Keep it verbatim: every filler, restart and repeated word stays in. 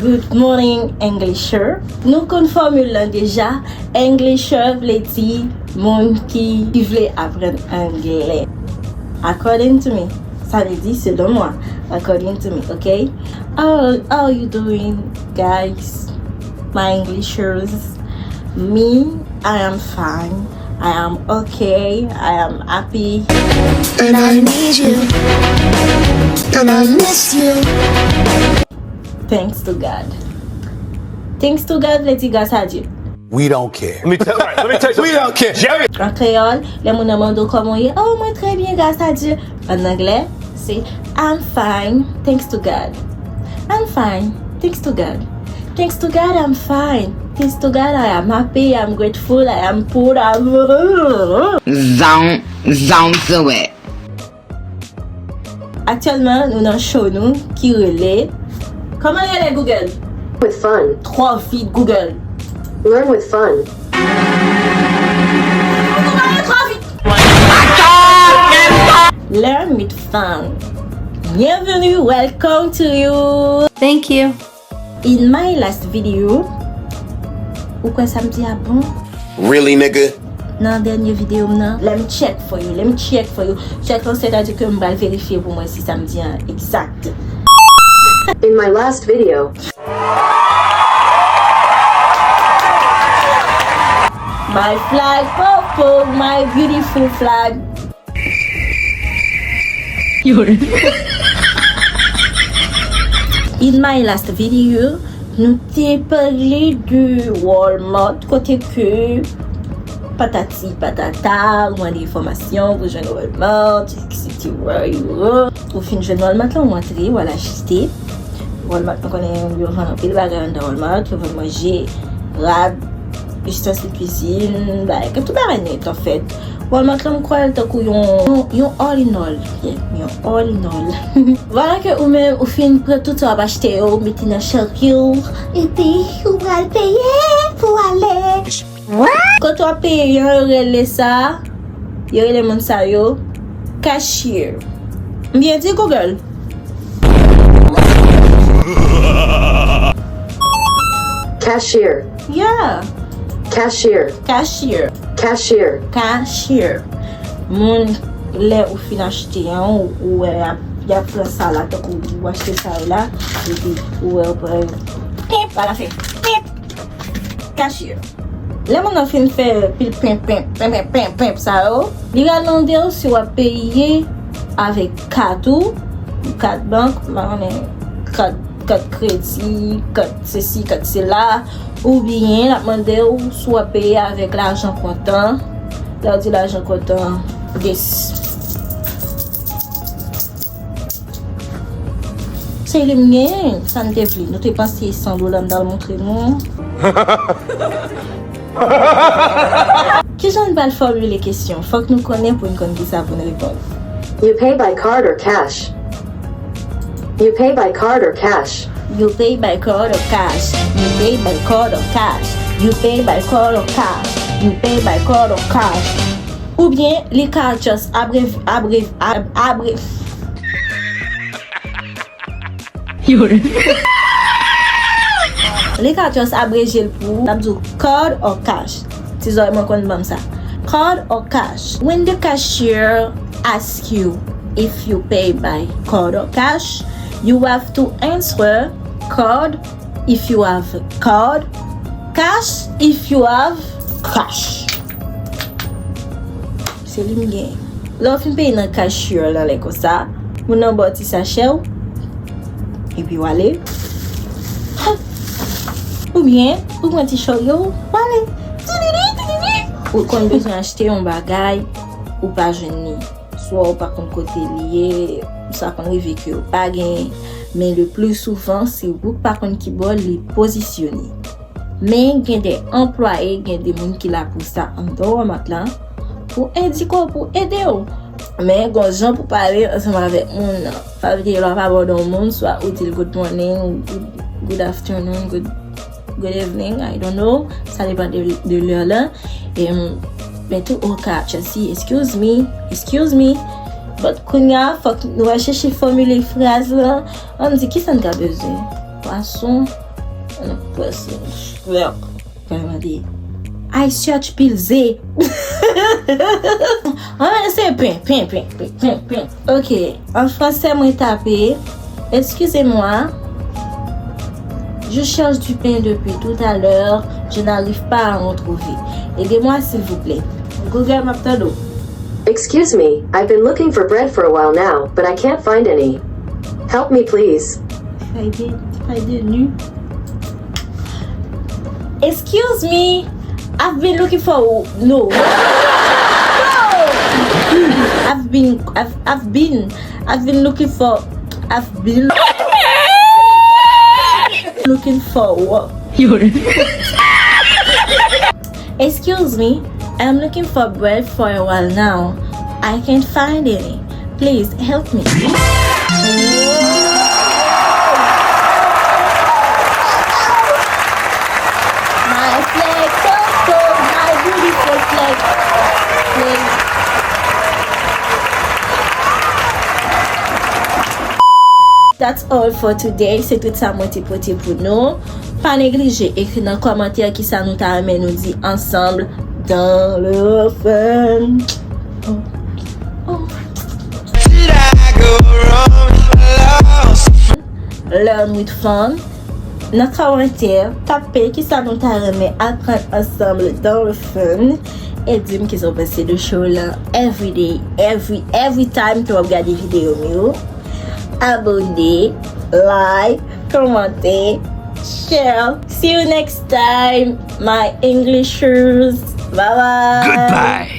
Good morning, Englisher. Nou konn fòmil lan deja. Englisher vle di moun ki, ki vle aprann anglè. According to me. Sa vle di selon mwen. According to me, okay? How, how are you doing, guys? My Englishers. Me, I am fine. I am okay. I am happy. And I need you. And I miss you. Thanks to God. Thanks to God vle di gras a Dye. We don't care. Let me tell, all right, let me tell you We something. Don't care. Jerry, An kreyòl, lè moun nan mande w kòman w ye, oh, mwen trè byen, gras a Dye. An anglè, se I'm fine, thanks to God. I'm fine, thanks to God. Thanks to God, I'm fine. Thanks to God, I am happy, I'm grateful, I am poor, I'm... Zan, zan sou wè. Aktyèlman, nou nan show nou ki rele... Kòman l rele, Google? With fun. Twò vit, Google. Learn with fun. Learn with fun. Learn with fun. Bienvenue, welcome to you. Thank you. In my last video, ou kwè sa m di a bon? Really, nigga? Nan dènye videyo m nan, let me check for you, let me check for you. Check lan, sètadi ke m pral verifye pou mwen si sa m di an egzak. In my last video, My flag, po, po, my beautiful flag. In my last video, nou te pale de Walmart, kote ke patati patata, ou mande enfòmasyon pou jwenn Walmart, et cetera. Ou fin jwenn Walmart lan, ou antre, ou al achte. Walmart, nou konnen yo vann anpil bagay anndan Walmart, yo vann manje, rad, istansil kwizin, bagay, tout bagay nèt, anfèt. Walmart lan, m kwè l tankou yon, yon, yon all in all. Yeah, yon all in all. Vwala ke ou menm, ou fin pran tout sa w ap achte yo, ou mete nan chari w, epi ou pral peye pou ale. Kote w ap peye an, yo rele sa, yo rele moun sa yo cashier. M byen di, Google? Cashier. Yeah. Cashier. Cashier. Cashier. Cashier. Moun, lè ou fin achte an, ou, ou wè y ap, y ap pran sa la, tankou ou achte sa yo la, epi ou wè yo pran yo. Pip, pa la fè. Pip. Cashier. Lè moun nan fin fè pil penp, penp, penp, penp, penp, penp sa yo, li pral mande w si w ap peye avèk kat ou, kat bank, m pa konnen, kat, kat kredi, kat sesi, kat sela, oubyen l ap mande w si w ap peye avèk lajan kontan. Lè w di lajan kontan, this. Se li m genyen, sa n te vle. Nou te panse san dola m t al montre nou. Kijan n pral fòmile kesyon? Fòk nou konnen pou n konn kisa pou n reponn. You pay by card or cash? You pay by card or cash? You pay by card or cash? You pay by card or cash? You pay by card or cash? You pay by card or cash? Oubyen li ka just abrev, abrev, ab, abrev. Li ka just abreje l pou ou, l ap di w card or cash. Ti zòrèy mwen konn ban m sa. Card or cash? When the cashier ask you if you pay by card or cash, you have to answer card if you have card, cash if you have cash. Se li m gen. Lè w fin peye nan cashier lan lè konsa, moun nan ba w ti sachè w, epi w ale. Oubyen, ou pran ti chòrye w, w ale. Ou konn bezwen achte yon bagay, ou pa jwenn li. Swa ou pa konn kote li ye, sa konn rive ke ou pa genyen. Men le plus souvent, se ou k pa konn ki bò li pozisyone. Men gen de anplwaye, gen de moun ki la pou sa anndan Walmart la, pou endike w, pou ede w. Men gon jan pou pale ansanm avèk moun nan. Sa vle di lè w ap abòde yon moun, swa ou di l good morning, good, good afternoon, good, good evening, I don't know. Sa depann de, de lè la. E, men tou, ou ka just di, excuse me, excuse me. But kounye a, fòk nou al chèche fòmile fraz lan. Ann di, kisa n ka bezwen? Pwason, Pwès, frè. Kòman di? I search pilze. An, se pen, pen, pen, pen, pen, pen. Ok, an fransè, mwen tape. Excusez-moi. Je cherche du pain depuis tout à l'heure. Je n'arrive pas à en trouver. Aidez-moi, s'il vous plaît. Google, m ap tande w. Excuse me, I've been looking for bread for a while now, but I can't find any. Help me, please. Fèy de, fèy de nu. Excuse me, I've been looking for no. No. I've been, I've, I've been, I've been looking for, I've been looking for what? Excuse me, I'm looking for bread for a while now. I can't find any. Please help me. My flag, Coco, my beautiful flag. Flag. That's all for today. Se tout sa mwen te pote pou nou. Pa neglije ekri nan kòmantè kisa nou ta renmen nou di ansanm dans le fun. Oh. Oh. Learn with fun. Nan kòmantè, tape kisa nou ta renmen aprann ansanm dans le fun. E di m kisa w panse de show la. Every day, every, every time ke w ap gade videyo m yo. Abone, like, kòmante, share. See you next time, my Englishers. Bye bye. Goodbye.